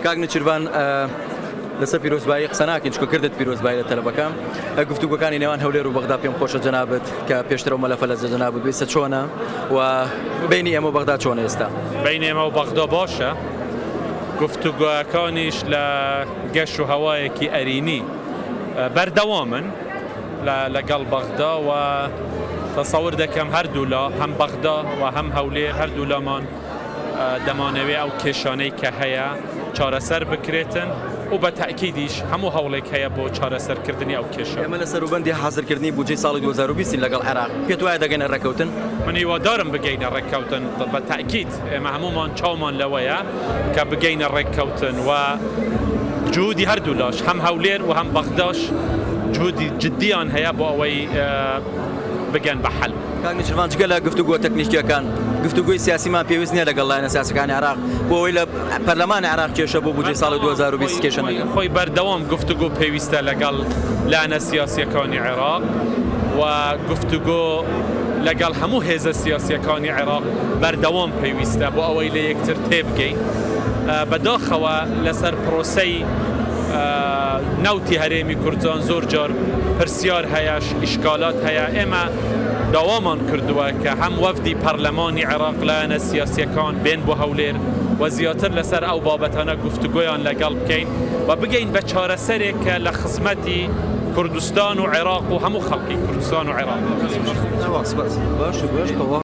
کاک نێچیرڤان لەسەر پیرۆزبایی قسە ناکەین چونکە کردت پیرۆزبایی لە تەلەبەکان گفتوگۆکانی نێوان هەولێر و بەغدا پێم خۆشە جەنابت کە پێشتر ئەو مەلەفە لە جەنابت بێسە چۆنە و بینی ئێمە و بەغدا چۆنە ئێستا؟ بینی ئێمە و بەغدا باشە گفتوگۆکانیش لە گەش و هەوایەکی ئەرینی بەردەوامن لەگەڵ بەغدا و تەسەور دەکەم هەردوولا هەم بەغدا و هەم هەولێر هەردوولامان دەمانەوێ ئەو کێشانەی کە هەیە چارەسەر بکرێتن و بە تەئکیدیش هەموو هەوڵێک هەیە بۆ چارەسەرکردنی ئەو کێشە. ئێمە لە سەروبەندی حازرکردنی بودجەی ساڵی 2020 ین لەگەڵ عێراق، پێت وایە دەگەینە ڕێککەوتن؟ من هیوادارم بگەینە ڕێککەوتن، بە تەئکید ئێمە هەموومان چاومان لەوەیە کە بگەینە ڕێککەوتن و جهودی هەردوولاش هەم هەولێر و هەم بەغداش جهودی جدیان هەیە بۆ ئەوەی بگەن بە حەل. کاک نێچیرڤان جگە لە گفتوگۆ تەکنیکییەکان، گفتوگۆی سیاسیمان پێویست نییە لەگەڵ لایەنە سیاسیەکانی عێراق بۆ ئەوەی لە پەرلەمانی عێراق کێشە بۆ بودجەی ساڵی 2020 کێشە نەکەن؟ خۆی بەردەوام گفتوگۆ پێویستە لەگەڵ لایەنە سیاسیەکانی عێراق و گفتوگۆ لەگەڵ هەموو هێزە سیاسیەکانی عێراق بەردەوام پێویستە بۆ ئەوەی لە یەکتر تێبگەین. بەداخەوە لەسەر پرۆسەی نەوتی هەرێمی کوردستان زۆر جار پرسیار هەیە، ئیشکالات هەیە، ئێمە داوامان کردووە کە هەم وەفدی پەرلەمانی عێراق لایەنە سیاسیەکان بێن بۆ هەولێر و زیاتر لەسەر ئەو بابەتانە گفتوگۆیان لەگەڵ بکەین و بگەین بە چارەسەرێک کە لە خزمەتی کوردستان و عێراق و هەموو خەڵکی کوردستان و عێراق.